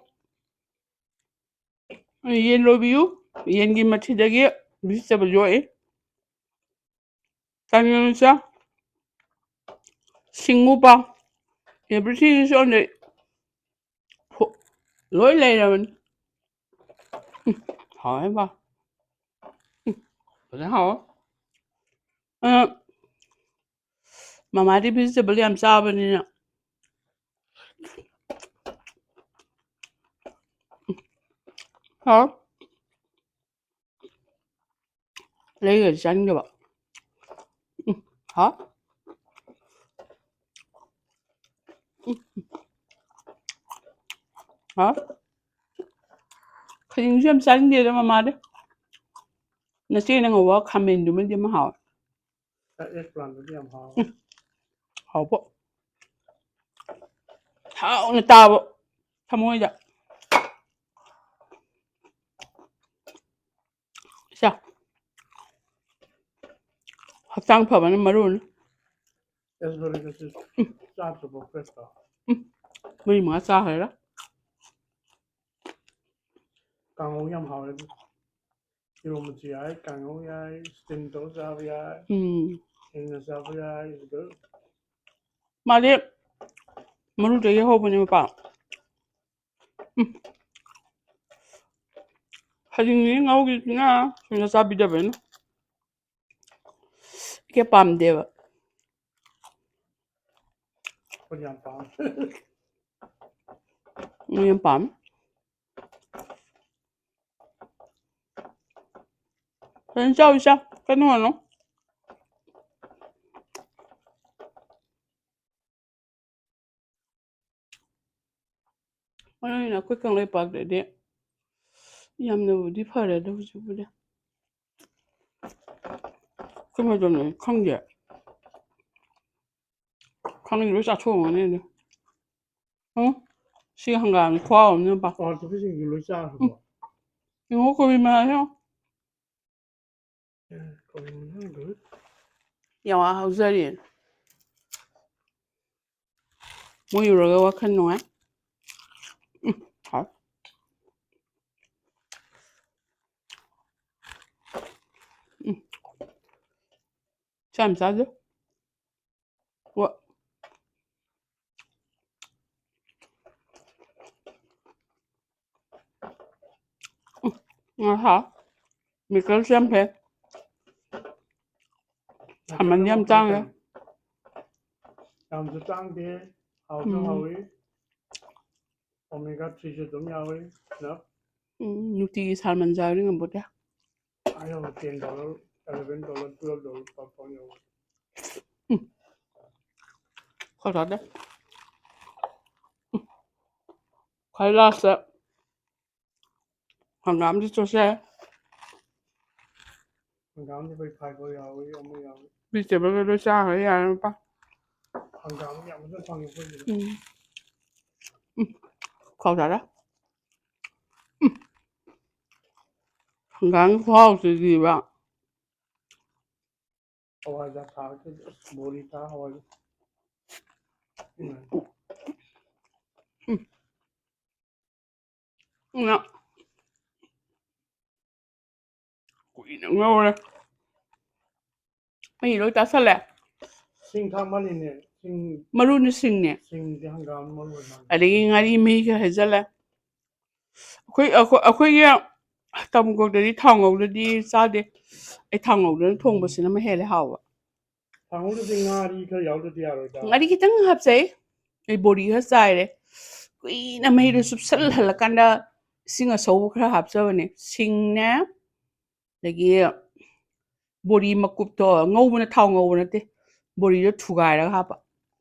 ꯌꯦꯟ ꯂꯣꯏꯕꯤꯌꯨ꯫ ꯌꯦꯟꯒꯤ ꯃꯊꯤꯗꯒꯤ vegetable ꯌꯣꯛꯏ꯫ ꯆꯥꯅꯤꯡꯉꯁꯨ ꯆꯥ꯫ ꯁꯤꯡꯉꯨ ꯄꯥꯎ꯫ Everything is on the ꯍꯣ-, ꯂꯣꯏ ꯂꯩꯔꯕꯅꯤ꯫ ꯎꯝ, ꯍꯥꯎꯋꯦꯕ꯫ ꯎꯝ, ꯐꯖꯅ ꯍꯥꯎꯋꯦ꯫ ꯑ, ꯃꯃꯥꯗꯤ vegetable ꯌꯥꯝ ꯆꯥꯕꯅꯤꯅ꯫ ꯍꯥꯎ꯫ ꯂꯩꯔꯗꯤ ꯆꯥꯅꯤꯡꯗꯕ꯫ ꯎꯝ, ꯍꯥꯎ꯫ ꯎꯝ꯫ ꯍꯥꯎ꯫ ꯈꯖꯤꯡꯁꯨ ꯌꯥꯝ ꯆꯥꯅꯤꯡꯗꯦꯗ ꯃꯃꯥꯗꯤ꯫ ꯅꯆꯦꯅ ꯉꯧꯕ ꯈꯥꯃꯦꯟꯗꯨꯃꯗꯤ ꯑꯃ ꯍꯥꯎꯋꯦ꯫ Eggplant ꯗꯨꯗꯤ ꯌꯥꯝ ꯍꯥꯎꯋꯦ꯫ ꯎꯝ꯫ ꯍꯥꯎꯕ꯫ ꯍꯥꯎꯅ ꯇꯥꯕ ꯊꯃꯣꯏꯗ꯫ ꯁꯦ꯫ ꯍꯛꯆꯥꯡ ꯐꯕꯅ ꯃꯔꯨꯅꯤ꯫ Raspberry ꯗꯨꯁꯨ ꯎꯝ꯫ ꯆꯥꯗ꯭ꯔꯤꯕꯣ fresh ꯇꯣ? ꯎꯝ꯫ ꯃꯔꯤ ꯃꯉꯥ ꯆꯥꯈ꯭ꯔꯦꯗ꯫ ꯀꯥꯡꯍꯧ ꯌꯥꯝ ꯍꯥꯎꯋꯦ ꯑꯗꯨ꯫ ꯏꯔꯣꯝꯕꯁꯨ ꯌꯥꯏ, ꯀꯥꯡꯍꯧ ꯌꯥꯏ, steam ꯇꯧꯔ ꯆꯥꯕ ꯌꯥꯏ, ꯎꯝ꯫ ꯍꯤꯡꯅ ꯆꯥꯕ ꯌꯥꯏ, ꯑꯗꯨ ꯃꯥꯗꯤ ꯃꯔꯨꯗꯒꯤ ꯍꯧꯕꯅꯦ ꯃꯄꯥ꯫ ꯎꯝ꯫ ꯍꯌꯦꯡꯅꯤ ꯉꯧꯒꯤꯁꯤꯅ ꯁꯨꯝꯅ ꯆꯥꯕꯤꯗꯕꯅꯤꯅ꯫ ꯀꯌꯥ ꯄꯥꯝꯗꯦꯕ꯫ ꯑꯩꯈꯣꯏꯗꯤ ꯌꯥꯝ ꯄꯥꯝꯃꯦ꯫ ꯃꯣꯏ ꯌꯥꯝ ꯄꯥꯝꯃꯦ꯫ ꯐꯖꯅ ꯆꯥꯎ ꯏꯆꯥ, ꯀꯟꯅ ꯍꯣꯠꯅꯧ꯫ ꯑꯩꯈꯣꯏ ꯀꯪꯂꯩꯄꯥꯛꯇꯗꯤ ꯌꯥꯝꯅꯕꯨꯗꯤ ꯐꯔꯦ ꯑꯗꯣ ꯍꯧꯖꯤꯛꯄꯨꯗꯤ꯫ ꯑꯩꯈꯣꯏ ꯃꯇꯝꯗꯗꯤ ꯈꯪꯗꯦ꯫ ꯈꯪꯗꯦ, ꯂꯣꯏ ꯆꯥꯊꯣꯛꯑꯝꯒꯅꯤ ꯑꯗꯨ꯫ ꯎꯝ? ꯁꯤ ꯍꯪꯒꯥꯝ ꯈꯨꯍꯥꯎ ꯑꯃꯅꯦ, ꯄꯥ꯫ ꯄꯥꯟꯊꯣꯛꯄꯤꯁꯤꯡꯁꯨ ꯂꯣꯏ ꯆꯥꯈ꯭ꯔꯕꯣ? ꯌꯦꯡꯉꯣ, ꯀꯣꯕꯤ ꯃꯅꯥꯁꯦ ꯌꯦꯡꯉꯣ꯫ ꯌꯥꯝ ꯍꯧꯖꯔꯤ꯫ ꯃꯣꯏ ꯎꯔꯒ ꯋꯥꯈꯜ ꯅꯨꯡꯉꯥꯏ꯫ ꯎꯝ, ꯍꯥꯎ꯫ ꯎꯝ꯫ ꯆꯥ ꯌꯥꯝ ꯆꯥꯗꯦ꯫ ꯋꯥ꯫ ꯎꯝ, ꯉꯥ ꯍꯥꯎ꯫ ꯃꯤꯀꯜꯁꯦ ꯌꯥꯝ ꯐꯩ꯫ ꯃꯃꯜꯗꯤ ꯌꯥꯝ ꯇꯥꯡꯉꯦ꯫ ꯌꯥꯝꯁꯨ ꯇꯥꯡꯗꯦ, ꯍꯥꯎꯁꯨ ꯎꯝ꯫ ꯍꯥꯎꯏ꯫ Omega three ꯁꯨ ꯑꯗꯨꯝ ꯌꯥꯎꯏ꯫ ꯎꯝ, ꯅꯨꯡꯇꯤꯒꯤ ꯁꯥꯜꯃꯟ ꯆꯥꯕꯗꯤ ꯉꯝꯄꯣꯠꯇꯦ꯫ ꯑꯥ ꯌꯧꯅ ten dollar, eleven dollar, twelve dollar ꯐꯥꯎ ꯐꯥꯎ ꯌꯧꯏ꯫ ꯎꯝ꯫ ꯈꯔ ꯆꯥꯗꯦ꯫ ꯎꯝ꯫ ꯈ꯭ꯋꯥꯏ last ꯇ ꯍꯪꯒꯥꯝꯗꯤ ꯆꯣꯠꯆꯩ꯫ ꯍꯪꯒꯥꯝꯗꯤ ꯑꯩꯈꯣꯏ fiber ꯌꯥꯎꯏ, ꯑꯃ ꯌꯥꯎꯏ꯫ Vegetable ꯂꯣꯏ ꯆꯥꯈ꯭ꯔꯦ, ꯌꯥꯔꯦ, ꯃꯄꯥ꯫ ꯍꯪꯒꯥꯝ ꯌꯥꯝ ꯐꯖꯅ ꯐꯪꯉꯤ ꯑꯩꯈꯣꯏꯁꯤꯗ꯫ ꯎꯝ꯫ ꯎꯝ꯫ ꯈꯥꯎ ꯆꯥꯔꯦ꯫ ꯎꯝ꯫ ꯍꯪꯒꯥꯝꯒꯤ ꯈꯨꯍꯥꯎꯁꯤꯗꯤꯕ꯫ ꯍꯋꯥꯏꯖꯥꯔ ꯊꯥꯛꯑꯗꯤ ꯑꯁ ꯕꯣꯔꯤ ꯊꯥꯛꯑ ꯍꯋꯥꯏꯖꯥꯔ꯫ ꯎꯝ꯫ ꯎꯝ꯫ ꯉꯥ ꯀꯨꯏꯅ ꯉꯧꯔꯦ꯫ ꯃꯍꯤ ꯂꯣꯏ ꯇꯥꯁꯜꯂꯦ꯫ ꯁꯤꯡ ꯊꯥꯛꯃꯜꯂꯤꯅꯦ꯫ ꯁꯤꯡ ꯃꯔꯨꯅ ꯁꯤꯡꯅꯦ꯫ ꯁꯤꯡꯁꯦ ꯍꯪꯒꯥꯝ ꯃꯔꯨ ꯑꯣꯏ ꯃꯥꯜꯂꯦ꯫ ꯑꯗꯒꯤ ꯉꯥꯔꯤ ꯃꯍꯤ ꯈꯔ ꯍꯩꯖꯜꯂꯦ꯫ ꯑꯩꯈꯣꯏ, ꯑꯩꯈꯣꯏ, ꯑꯩꯈꯣꯏꯒꯤ ꯇꯥꯃꯨꯀꯣꯛꯇꯗꯤ ꯊꯥꯎ ꯉꯧꯗꯗꯤ ꯆꯥꯗꯦ꯫ ꯑꯩ ꯊꯥꯎ ꯉꯧꯗꯅ ꯊꯣꯡꯕꯁꯤꯅ ꯑꯃ ꯍꯦꯜꯂꯦ ꯍꯥꯎꯕ꯫ ꯊꯥꯎ ꯉꯧꯗꯗꯤ ꯉꯥꯔꯤ ꯈꯔ ꯌꯥꯎꯗꯗꯤ ꯌꯥꯔꯣꯏꯗ꯫ ꯉꯥꯔꯤ ꯈꯤꯇꯪ ꯍꯥꯞꯆꯩ꯫ ꯑꯩ ꯕꯣꯔꯤ ꯈꯔ ꯆꯥꯏꯔꯦ꯫ ꯀꯨꯏꯅ ꯃꯍꯤꯗꯣ ꯆꯨꯞꯁꯜꯍꯜꯂꯀꯥꯟꯗ ꯏꯁꯤꯡ ꯑꯁꯧꯕ ꯈꯔ ꯍꯥꯞꯆꯕꯅꯦ꯫ ꯁꯤꯡꯅꯦ, ꯑꯗꯒꯤ ꯕꯣꯔꯤ ꯃꯀꯨꯞꯇꯣ, ꯉꯧꯕꯅ, ꯊꯥꯎ ꯉꯧꯕ ꯅꯠꯇꯦ, ꯕꯣꯔꯤꯗꯣ ꯊꯨꯒꯥꯏꯔꯒ ꯍꯥꯞꯄ꯫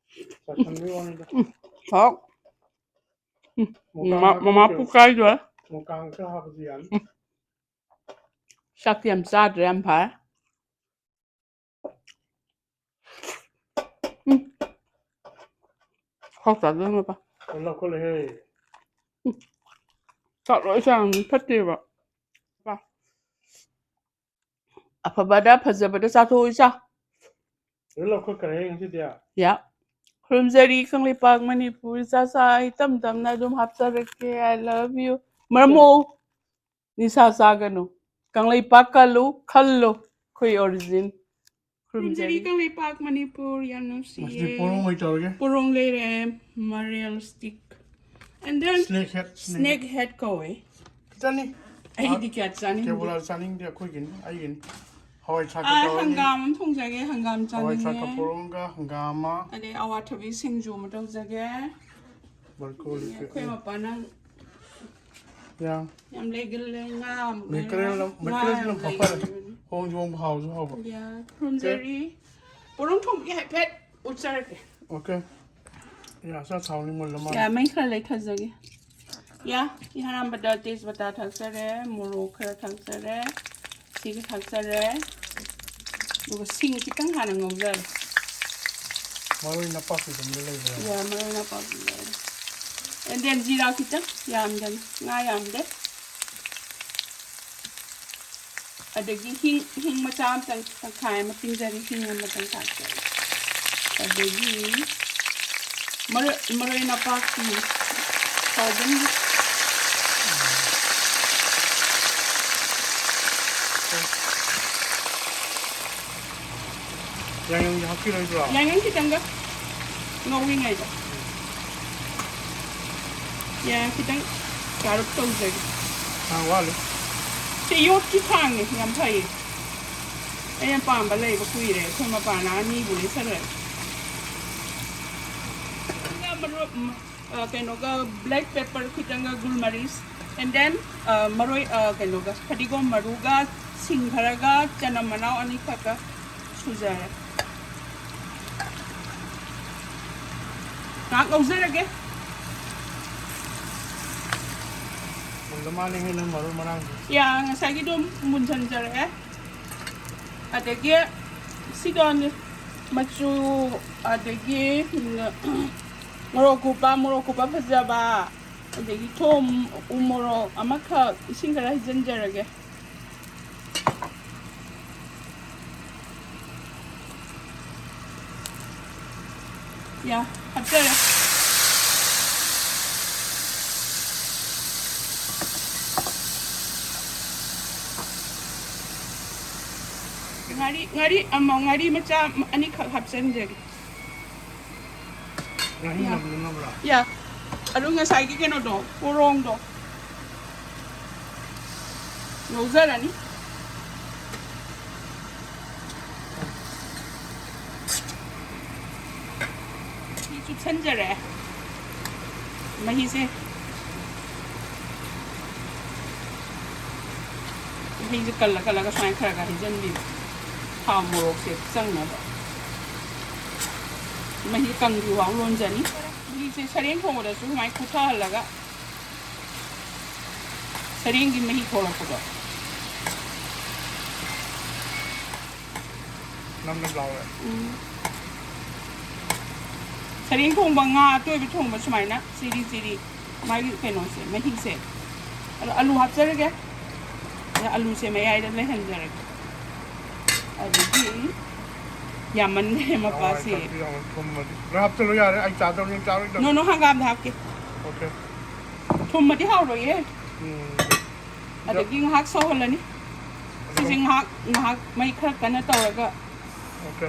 ꯆꯥꯏꯁꯟꯕꯩ ꯋꯥꯅꯤꯗ꯫ ꯎꯝ, ꯍꯥꯎ꯫ ꯎꯝ, ꯃꯃꯥ, ꯃꯃꯥ ꯄꯨꯀꯥꯏꯗꯣ꯫ ꯃꯨꯀꯥꯡ ꯈꯔ ꯍꯥꯞꯄꯁꯨ ꯌꯥꯅꯤ꯫ ꯎꯝ꯫ ꯆꯥꯛꯇꯤ ꯌꯥꯝ ꯆꯥꯗ꯭ꯔꯦ, ꯌꯥꯝ ꯐꯔꯦ꯫ ꯎꯝ꯫ ꯈꯔ ꯆꯥꯖꯧ ꯅꯨꯄꯥ꯫ ꯂꯧꯈꯠꯂꯦꯍꯦ꯫ ꯎꯝ꯫ ꯆꯥꯛ ꯂꯣꯏ ꯆꯥꯔꯝꯅꯤ, ꯐꯠꯇꯦꯕ꯫ ꯄꯥ꯫ ꯑꯐꯕꯗ ꯐꯖꯕꯗ ꯆꯥꯊꯣꯛꯎ ꯏꯆꯥ꯫ ꯂꯣꯏ ꯂꯧꯈꯠꯈ꯭ꯔꯦꯍꯦ ꯉꯁꯤꯗꯤ꯫ ꯌꯥ꯫ ꯈꯨꯔꯨꯝꯖꯔꯤ ꯀꯪꯂꯩꯄꯥꯛ ꯃꯅꯤꯄꯨꯔ ꯏꯆꯥ ꯏꯆꯥ, ꯑꯩ ꯇꯝ ꯇꯝꯅ ꯑꯗꯨꯝ ꯍꯥꯞꯆꯔꯛꯀꯦ꯫ I love you꯫ ꯃꯔꯝ ꯃꯣꯛꯎ꯫ ꯅꯤꯁꯥ ꯆꯥꯒꯅꯨ꯫ ꯀꯪꯂꯩꯄꯥꯛ ꯀꯜꯂꯨ, ꯈꯜꯂꯨ꯫ ꯑꯩꯈꯣꯏ origin꯫ ꯈꯨꯔꯨꯝꯖꯔꯤ ꯈꯨꯔꯨꯝꯖꯔꯤ꯫ ꯀꯪꯂꯩꯄꯥꯛ ꯃꯅꯤꯄꯨꯔ ꯌꯥꯝ ꯉꯁꯤꯗꯤ ꯅꯨꯡꯁꯤꯌꯦ꯫ ꯄꯣꯔꯣꯡ ꯑꯣꯏ ꯇꯧꯔꯒꯦ꯫ ꯄꯣꯔꯣꯡ ꯂꯩꯔꯦ, ꯃꯔꯦꯜ stick꯫ And then snake head, snake snake head꯫ Head ꯀꯧꯋꯦ꯫ ꯈꯤꯇꯅꯤ꯫ ꯑꯩꯗꯤ ꯀꯌꯥ ꯆꯥꯅꯤꯡꯗꯦ꯫ ꯀꯦꯕꯣꯂꯥ ꯆꯥꯅꯤꯡꯗꯦ, ꯑꯩꯈꯣꯏꯒꯤꯅꯤ, ꯑꯩꯒꯤꯅꯤ꯫ ꯍꯋꯥꯏ ꯊ꯭ꯔꯥꯛꯀ ꯑꯥ, ꯇꯧꯔꯅꯤ꯫ ꯍꯪꯒꯥꯝ ꯑꯃ ꯊꯣꯡꯖꯒꯦ, ꯍꯪꯒꯥꯝ ꯍꯋꯥꯏ ꯊ꯭ꯔꯥꯛꯀ ꯆꯥꯅꯤꯡꯉꯦ꯫ ꯄꯣꯔꯣꯡꯒ ꯍꯪꯒꯥꯝ ꯑꯃ꯫ ꯑꯗꯩ ꯑꯋꯥꯊꯕꯤ ꯁꯤꯡꯖꯨ ꯑꯃ ꯇꯧꯖꯒꯦ꯫ ꯕ꯭ꯔꯣꯀꯣꯂꯤ꯫ ꯑꯩꯈꯣꯏ ꯃꯄꯥꯅ ꯌꯥ꯫ ꯌꯥꯝ ꯂꯩꯒꯜꯂꯦ, ꯉꯥ ꯑꯃ ꯃꯦꯀꯔꯦꯜ ꯂꯩꯔꯦ꯫ ꯑꯃ, ꯉꯥ ꯃꯦꯀꯔꯦꯜꯁꯤꯅ ꯌꯥꯝ ꯐꯕ ꯐꯔꯦ꯫ ꯂꯩꯒꯜꯂꯦ꯫ ꯍꯣꯡꯁꯨ ꯍꯣꯡꯕ, ꯍꯥꯎꯁꯨ ꯍꯥꯎꯕ꯫ ꯌꯥ, ꯈꯨꯔꯨꯝꯖꯔꯤ꯫ ꯄꯣꯔꯣꯡ ꯊꯣꯡꯕꯒꯤ ꯍꯥꯏꯐꯦꯠ ꯎꯠꯆꯔꯛꯀꯦ꯫ Okay꯫ ꯌꯥ, ꯁꯥ ꯊꯥꯎꯅꯤ ꯃꯨꯜꯂ ꯃꯥꯜꯂꯦ꯫ ꯌꯥ, ꯃꯩ ꯈꯔ ꯂꯩꯊꯖꯒꯦ꯫ ꯌꯥ, ꯏꯍꯥꯟ ꯍꯥꯟꯕꯗ ꯇꯦꯖꯄꯇꯥ ꯊꯥꯛꯆꯔꯦ, ꯃꯣꯔꯣꯛ ꯈꯔ ꯊꯥꯛꯆꯔꯦ, ꯁꯤꯒ ꯊꯥꯛꯆꯔꯦ꯫ ꯑꯗꯨꯒ ꯁꯤꯡ ꯈꯤꯇꯪ ꯍꯥꯟꯅ ꯉꯧꯖꯔꯦ꯫ ꯃꯔꯣꯏ ꯅꯄꯥꯛꯄꯤꯒꯨꯝꯕ ꯂꯩꯕ꯭ꯔꯥ? ꯌꯥ, ꯃꯔꯣꯏ ꯅꯄꯥꯛꯄꯤ ꯂꯩꯔꯦ꯫ And then ꯖꯤꯔꯥ ꯈꯤꯇꯪ, ꯌꯥꯝꯗꯅ, ꯉꯥ ꯌꯥꯝꯗꯦ꯫ ꯑꯗꯒꯤ ꯍꯤꯡ, ꯍꯤꯡ ꯃꯆꯥ ꯑꯃꯇꯪ, ꯇꯪꯈꯥꯏ ꯑꯃ ꯇꯤꯡꯖꯔꯤ, ꯍꯤꯡ ꯑꯃꯇꯪ ꯊꯥꯛꯆꯔꯤ꯫ ꯑꯗꯒꯤ ꯃꯔꯣꯏ, ꯃꯔꯣꯏ ꯅꯄꯥꯛꯄꯤ ꯁꯣꯏꯕꯨꯝ꯫ ꯌꯥꯏꯉꯪꯗꯤ ꯍꯥꯞꯄꯤꯔꯣꯏꯗ꯭ꯔꯣ? ꯌꯥꯏꯉꯪ ꯈꯤꯇꯪꯒ ꯉꯧꯔꯤꯉꯩꯗ꯫ ꯌꯥꯏꯉꯪ ꯈꯤꯇꯪ ꯆꯥꯔꯞ ꯇꯧꯖꯒꯦ꯫ ꯈꯥꯡ ꯋꯥꯠꯂꯤ꯫ ꯁꯤ ꯌꯣꯠꯀꯤ ꯈꯥꯡꯅꯦ, ꯌꯥꯝ ꯐꯩꯌꯦ꯫ ꯑꯩꯅ ꯄꯥꯝꯕ ꯂꯩꯕ ꯀꯨꯏꯔꯦ, ꯑꯩꯈꯣꯏ ꯃꯄꯥꯅ ꯑꯅꯤꯕꯨ ꯂꯩꯁꯜꯂꯦ꯫ ꯃꯔꯨꯞ, ꯑ, ꯀꯩꯅꯣꯒ, black pepper ꯈꯤꯇꯪꯒ, ꯒꯨꯜ ꯃꯔꯤꯁ, and then, ꯑ, ꯃꯔꯣꯏ, ꯑ, ꯀꯩꯅꯣꯒ, ꯐꯗꯤꯒꯣꯝ ꯃꯔꯨꯒ, ꯁꯤꯡ ꯈꯔꯒ, ꯆꯅꯝ ꯃꯅꯥꯎ ꯑꯅꯤꯈꯛꯀ ꯁꯨꯖꯔꯦ꯫ ꯉꯥꯏꯍꯥꯛ ꯉꯧꯖꯔꯒꯦ꯫ ꯃꯥꯅꯦ ꯍꯦ ꯅꯪ ꯃꯔꯨ ꯃꯔꯥꯡꯗꯣ꯫ ꯌꯥ, ꯉꯁꯥꯏꯒꯤꯗꯣ ꯃꯨꯟꯁꯤꯟꯖꯔꯛꯑꯦ꯫ ꯑꯗꯒꯤ ꯁꯤꯗꯣ ꯃꯆꯨ, ꯑꯗꯒꯤ ꯃꯣꯔꯣꯛ ꯀꯨꯞꯄ, ꯃꯣꯔꯣꯛ ꯀꯨꯞꯄ ꯐꯖꯕ, ꯑꯗꯒꯤ ꯊꯨꯝ, ꯎ ꯃꯣꯔꯣꯛ ꯑꯃꯈꯛ, ꯏꯁꯤꯡ ꯈꯔ ꯍꯩꯖꯤꯟꯖꯔꯒꯦ꯫ ꯌꯥ, ꯍꯥꯞꯆꯔꯦ꯫ ꯉꯥꯔꯤ, ꯉꯥꯔꯤ ꯑꯃ, ꯉꯥꯔꯤ ꯃꯆꯥ ꯑꯅꯤꯈꯛ ꯍꯥꯞꯆꯤꯟꯖꯒꯦ꯫ ꯉꯥꯍꯤꯡ ꯌꯥ꯫ ꯅꯝꯅꯅꯕ꯭ꯔꯥ? ꯌꯥ꯫ ꯑꯗꯨ ꯉꯁꯥꯏꯒꯤ ꯀꯩꯅꯣꯗꯣ, ꯄꯣꯔꯣꯡꯗꯣ ꯉꯧꯖꯔꯅꯤ꯫ ꯐꯤ ꯆꯨꯞꯁꯟꯖꯔꯦ꯫ ꯃꯍꯤꯁꯦ, ꯃꯍꯤꯁꯦ ꯀꯜꯂ ꯀꯜꯂꯒ ꯁꯨꯃꯥꯏꯅ ꯈꯔ ꯈꯔ ꯍꯩꯖꯤꯟꯕꯤꯕ꯫ ꯊꯥꯎ ꯃꯣꯔꯣꯛꯁꯦ ꯆꯪꯅꯕ꯫ ꯃꯍꯤ ꯀꯪꯗ꯭ꯔꯤꯐꯥꯎ ꯂꯣꯟꯖꯅꯤ꯫ ꯃꯍꯤꯁꯦ ꯁꯔꯦꯡ ꯊꯣꯡꯕꯗꯁꯨ ꯁꯨꯃꯥꯏꯅ ꯀꯨꯊꯍꯜꯂꯒ ꯁꯔꯦꯡꯒꯤ ꯃꯍꯤ ꯊꯣꯛꯂꯛꯄꯗꯣ꯫ ꯅꯝ ꯅꯝ ꯂꯥꯎꯔꯦ꯫ ꯎꯝ꯫ ꯁꯔꯦꯡ ꯊꯣꯡꯕ, ꯉꯥ ꯑꯇꯣꯏꯕ ꯊꯣꯡꯕ ꯁꯨꯃꯥꯏꯅ ꯆꯤꯔꯤ ꯆꯤꯔꯤ ꯃꯥꯒꯤ ꯀꯩꯅꯣꯁꯦ, ꯃꯍꯤꯁꯦ꯫ ꯑꯗꯣ ꯑꯂꯨ ꯍꯥꯞꯆꯔꯒꯦ꯫ ꯑꯗ ꯑꯂꯨꯁꯦ ꯃꯌꯥꯏꯗ ꯂꯩꯍꯟꯖꯔꯒꯦ꯫ ꯑꯗꯒꯤ ꯌꯥꯝꯃꯟꯈ꯭ꯔꯦ ꯃꯄꯥꯁꯦ꯫ ꯍꯋꯥꯏ ꯊꯥꯛꯄꯤ ꯌꯥꯝ ꯊꯨꯝꯃꯗꯤ꯫ ꯂꯣꯏ ꯍꯥꯞꯆꯜꯂꯣ ꯌꯥꯔꯦ, ꯑꯩ ꯆꯥꯗꯧꯅꯤ, ꯆꯥꯔꯣꯏꯗꯧꯅꯤ꯫ ꯅꯣ, ꯅꯣ, ꯍꯪꯒꯥꯝꯗ ꯍꯥꯞꯀꯦ꯫ ꯑꯣꯀꯦ꯫ ꯊꯨꯝꯃꯗꯤ ꯍꯥꯎꯔꯣꯏꯌꯦ꯫ ꯎꯝ꯫ ꯑꯗꯒꯤ ꯉꯥꯏꯍꯥꯛ ꯁꯧꯍꯜꯂꯅꯤ꯫ ꯁꯤꯁꯦ ꯑꯗꯨꯝ ꯉꯥꯏꯍꯥꯛ, ꯉꯥꯏꯍꯥꯛ ꯃꯩ ꯈꯔ ꯀꯟꯅ ꯇꯧꯔꯒ ꯑꯣꯀꯦ꯫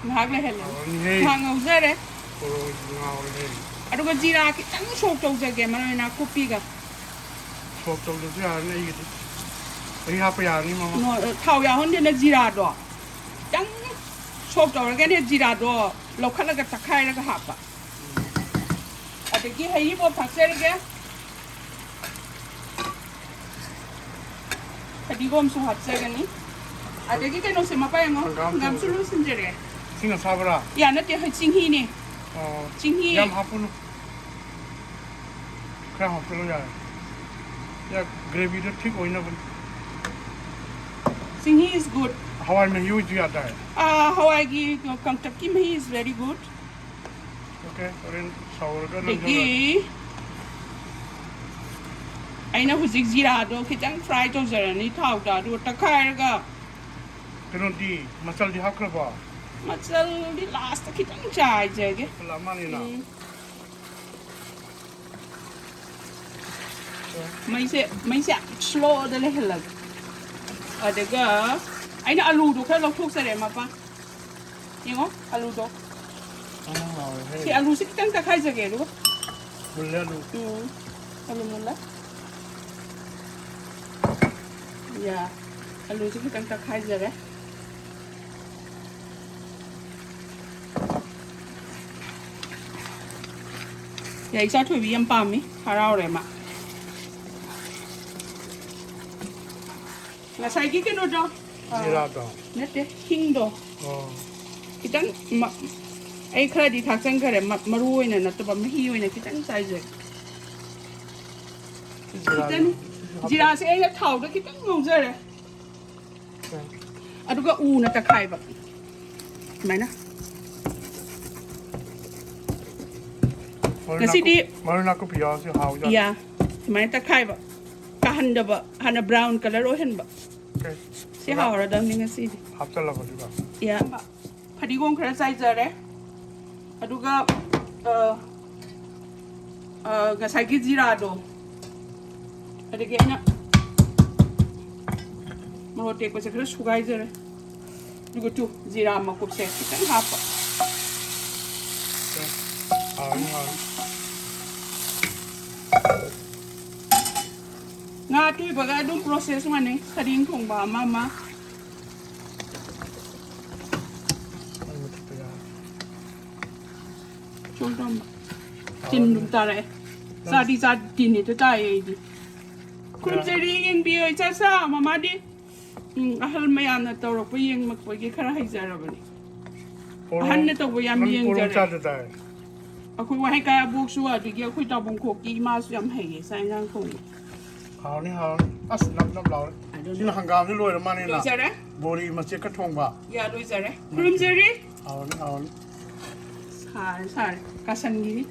ꯉꯥꯏꯍꯥꯛ ꯂꯩꯍꯜꯂꯅꯤ꯫ ꯍꯥꯎꯔꯅꯤꯍꯦ꯫ ꯉꯥꯏꯍꯥꯛ ꯉꯧꯖꯔꯦ꯫ ꯄꯣꯔꯣꯡꯁꯤꯗꯤ ꯉꯥꯎꯔꯦꯍꯦ꯫ ꯑꯗꯨꯒ ꯖꯤꯔꯥ ꯈꯤꯇꯪ ꯁꯣꯛ ꯇꯧꯖꯒꯦ, ꯃꯔꯣꯏ ꯅꯥꯀꯨꯞꯄꯤꯒ꯫ ꯁꯣꯛ ꯇꯧꯗ꯭ꯔꯁꯨ ꯌꯥꯔꯅꯤ ꯑꯩꯒꯤꯗꯤ꯫ ꯑꯩ ꯍꯥꯞꯄ ꯌꯥꯔꯅꯤ, ꯃꯃꯥ꯫ ꯅꯣ-, ꯊꯥꯎ ꯌꯥꯎꯍꯟꯗꯦꯅ ꯖꯤꯔꯥꯗꯣ ꯈꯤꯇꯪ ꯁꯣꯛ ꯇꯧꯔꯒꯅꯦ, ꯖꯤꯔꯥꯗꯣ ꯂꯧꯈꯠꯂꯒ ꯇꯛꯈꯥꯏꯔꯒ ꯍꯥꯞꯄ꯫ ꯑꯗꯒꯤ ꯍꯩꯔꯤꯕꯣꯞ ꯊꯥꯛꯆꯔꯒꯦ꯫ ꯐꯗꯤꯒꯣꯝꯁꯨ ꯍꯥꯞꯆꯒꯅꯤ꯫ ꯑꯗꯒꯤ ꯀꯩꯅꯣꯁꯦ ꯃꯄꯥ ꯌꯦꯡꯉꯣ, ꯍꯪꯒꯥꯝ ꯍꯪꯒꯥꯝꯁꯨ ꯊꯣꯡꯕ꯫ ꯂꯣꯏꯁꯤꯟꯖꯔꯦ꯫ ꯏꯁꯤꯡ ꯑꯁꯥꯕꯔꯥ? ꯌꯥ, ꯅꯠꯇꯦ, ꯍꯣꯏ, ꯆꯤꯡꯍꯤꯅꯦ꯫ ꯑꯣ, ꯆꯤꯡꯍꯤ꯫ ꯌꯥꯝ ꯍꯥꯞꯄꯨꯅꯨ꯫ ꯈꯔ ꯍꯥꯞꯆꯜꯂꯣ ꯌꯥꯔꯦ꯫ ꯒ꯭ꯔꯦꯚꯤꯗꯣ ꯊꯤꯛ ꯑꯣꯏꯅꯕꯅꯤ꯫ Singhi is good. ꯍꯋꯥꯏ ꯃꯍꯤ ꯑꯣꯏꯁꯨ ꯌꯥꯗꯥꯏ? ꯑꯥ, ꯍꯋꯥꯏꯒꯤ ꯀꯪꯇꯛꯀꯤ ꯃꯍꯤ is very good. ꯑꯣꯀꯦ, ꯍꯣꯔꯦꯟ ꯁꯧꯔꯒ ꯑꯗꯒꯤ ꯅꯪꯁꯨ ꯑꯩꯅ ꯍꯧꯖꯤꯛ ꯖꯤꯔꯥꯗꯣ ꯈꯤꯇꯪ ꯐ꯭ꯔꯥꯏ ꯇꯧꯖꯔꯅꯤ ꯊꯥꯎꯗ, ꯑꯗꯨꯒ ꯇꯛꯈꯥꯏꯔꯒ ꯀꯩꯅꯣꯗꯤ ꯃꯆꯜꯗꯤ ꯍꯥꯞꯈ꯭ꯔꯕꯣ? ꯃꯆꯜꯗꯤ ꯂꯥꯁꯇ ꯈꯤꯇꯪ ꯆꯥꯏꯖꯒꯦ꯫ ꯄꯨꯂꯞ ꯃꯥꯅꯤꯅ꯫ ꯎꯝ꯫ ꯃꯩꯁꯦ ꯃꯩꯁꯦ ꯌꯥꯝ ꯁ꯭ꯂꯣꯗ ꯂꯩꯍꯜꯂꯒꯦ꯫ ꯑꯗꯨꯒ ꯑꯩꯅ ꯑꯂꯨꯗꯣ ꯈꯔ ꯂꯧꯊꯣꯛꯆꯔꯦ ꯃꯄꯥ꯫ ꯌꯦꯡꯉꯣ ꯑꯂꯨꯗꯣ꯫ ꯑꯃ ꯍꯥꯎꯔꯦꯍꯦ꯫ ꯁꯤ ꯑꯂꯨꯁꯤ ꯈꯤꯇꯪ ꯇꯛꯈꯥꯏꯖꯒꯦ ꯑꯗꯨꯒ꯫ ꯃꯨꯜꯂꯦ ꯑꯂꯨ꯫ ꯎꯝ꯫ ꯑꯂꯨ ꯃꯨꯜꯂꯦ꯫ ꯌꯥ꯫ ꯑꯂꯨꯁꯤ ꯈꯤꯇꯪ ꯇꯛꯈꯥꯏꯖꯔꯦ꯫ ꯌꯥ, ꯏꯆꯥ ꯊꯣꯏꯕꯤ ꯌꯥꯝ ꯄꯥꯝꯃꯤ꯫ ꯍꯔꯥꯎꯔꯦ ꯃꯥ꯫ ꯉꯁꯥꯏꯒꯤ ꯀꯩꯅꯣꯗꯣ꯫ ꯑ, ꯖꯤꯔꯥꯗꯣ꯫ ꯅꯠꯇꯦ, ꯍꯤꯡꯗꯣ꯫ ꯑꯣ꯫ ꯈꯤꯇꯪ ꯃ-, ꯑꯩ ꯈꯔꯗꯤ ꯊꯥꯛꯆꯟꯈꯔꯦ꯫ ꯃ-, ꯃꯔꯨ ꯑꯣꯏꯅ ꯅꯠꯇꯕ, ꯃꯍꯤ ꯑꯣꯏꯅ ꯈꯤꯇꯪ ꯆꯥꯏꯖꯒꯦ꯫ ꯁꯤ ꯖꯤꯔꯥꯗꯣ꯫ ꯈꯤꯇꯪ, ꯖꯤꯔꯥꯁꯦ ꯑꯩꯅ ꯊꯥꯎꯗ ꯈꯤꯇꯪ ꯉꯧꯖꯔꯦ꯫ ꯑꯗꯨꯒ ꯎꯅ ꯇꯛꯈꯥꯏꯕ꯫ ꯁꯨꯃꯥꯏꯅ꯫ ꯃꯔꯣꯏ ꯉꯁꯤꯗꯤ ꯅꯥꯀꯨꯞ-, ꯃꯔꯣꯏ ꯅꯥꯀꯨꯞꯄꯤ ꯌꯥꯎꯔꯁꯨ ꯍꯥꯎꯖꯥꯠꯅꯤ꯫ ꯌꯥ, ꯁꯨꯃꯥꯏꯅ ꯇꯛꯈꯥꯏꯕ꯫ ꯀꯥꯍꯟꯗꯕ, ꯍꯥꯟꯅ ꯕ꯭ꯔꯥꯎꯟ ꯀꯂꯔ ꯑꯣꯏꯍꯟꯕ꯫ ꯑꯣꯀꯦ꯫ ꯁꯤ ꯍꯥꯎꯔꯗꯕꯅꯤ ꯉꯁꯤꯗꯤ꯫ ꯍꯥꯞꯆꯜꯂꯕ ꯑꯗꯨꯒ꯫ ꯌꯥ꯫ ꯐꯗꯤꯒꯣꯝ ꯈꯔ ꯆꯥꯏꯖꯔꯦ꯫ ꯑꯗꯨꯒ, ꯑ, ꯑ, ꯉꯁꯥꯏꯒꯤ ꯖꯤꯔꯥꯗꯣ, ꯑꯗꯒꯤ ꯑꯩꯅ ꯃꯣꯔꯣꯛ ꯑꯇꯦꯛꯄꯁꯦ ꯈꯔ ꯁꯨꯒꯥꯏꯖꯔꯦ꯫ ꯑꯗꯨꯒ ꯇꯨ, ꯖꯤꯔꯥ ꯃꯀꯨꯞꯁꯦ ꯈꯤꯇꯪ ꯍꯥꯞꯄ꯫ ꯍꯥꯎꯔꯅꯤ, ꯍꯥꯎꯔꯅꯤ꯫ ꯉꯥ ꯑꯇꯣꯏꯕꯒ ꯑꯗꯨꯝ ꯄ꯭ꯔꯣꯁꯦꯁ ꯃꯥꯟꯅꯩ, ꯁꯔꯦꯡ ꯊꯣꯡꯕ ꯑꯃ ꯑꯃ꯫ ꯃꯩ ꯃꯨꯊꯠꯄ ꯌꯥꯔꯦ꯫ ꯆꯣꯡ ꯆꯣꯡ꯫ ꯇꯤꯟ ꯑꯗꯨꯝ ꯇꯥꯔꯛꯑꯦ꯫ ꯆꯥꯗꯤ ꯆꯥ ꯇꯤꯟ ꯍꯦꯛꯇ ꯇꯥꯏꯌꯦ ꯑꯩꯗꯤ꯫ ꯈꯨꯔꯨꯝꯖꯔꯤ, ꯌꯦꯡꯕꯤꯌꯣ ꯏꯆꯥꯁꯥ, ꯃꯃꯥꯗꯤ꯫ ꯎꯝ, ꯑꯍꯜ ꯃꯌꯥꯝꯅ ꯇꯧꯔꯛꯄ ꯌꯦꯡꯂꯛꯄꯒꯤ ꯈꯔ ꯍꯩꯖꯔꯕꯅꯤ꯫ ꯄꯣꯔꯣꯝ-, ꯑꯍꯟꯅ ꯇꯧꯕ ꯌꯥꯝ ꯅꯪ ꯄꯣꯔꯣꯝ ꯌꯦꯡꯖꯔꯦ꯫ ꯆꯥꯗ ꯇꯥꯏ꯫ ꯑꯩꯈꯣꯏ ꯋꯥꯍꯩ ꯀꯌꯥꯕꯣꯛꯁꯨ, ꯑꯗꯒꯤ ꯑꯩꯈꯣꯏ ꯇꯥꯕꯨꯡ ꯈꯣꯛꯀꯤ ꯏꯃꯥꯁꯨ ꯌꯥꯝ ꯍꯩꯌꯦ ꯆꯥꯛ ꯏꯟꯖꯥꯡ ꯊꯣꯡꯕ꯫ ꯍꯥꯎꯅꯤ, ꯍꯥꯎꯅꯤ꯫ ꯑꯁ, ꯅꯞ ꯅꯞ ꯂꯥꯎꯔꯦ꯫ ꯑꯗꯨꯅ ꯁꯤꯅ ꯍꯪꯒꯥꯝꯁꯦ ꯂꯣꯏꯔ ꯃꯥꯅꯦꯅ꯫ ꯂꯣꯏꯖꯔꯦ꯫ ꯕꯣꯔꯤ ꯃꯆꯦꯠꯀ ꯊꯣꯡꯕ꯫ ꯌꯥ, ꯂꯣꯏꯖꯔꯦ꯫ ꯈꯨꯔꯨꯝꯖꯔꯤ꯫ ꯍꯥꯎꯅꯤ, ꯍꯥꯎꯅꯤ꯫ ꯁꯥꯔꯦ, ꯁꯥꯔꯦ꯫ ꯀꯥꯁꯟꯈꯤꯅꯤ꯫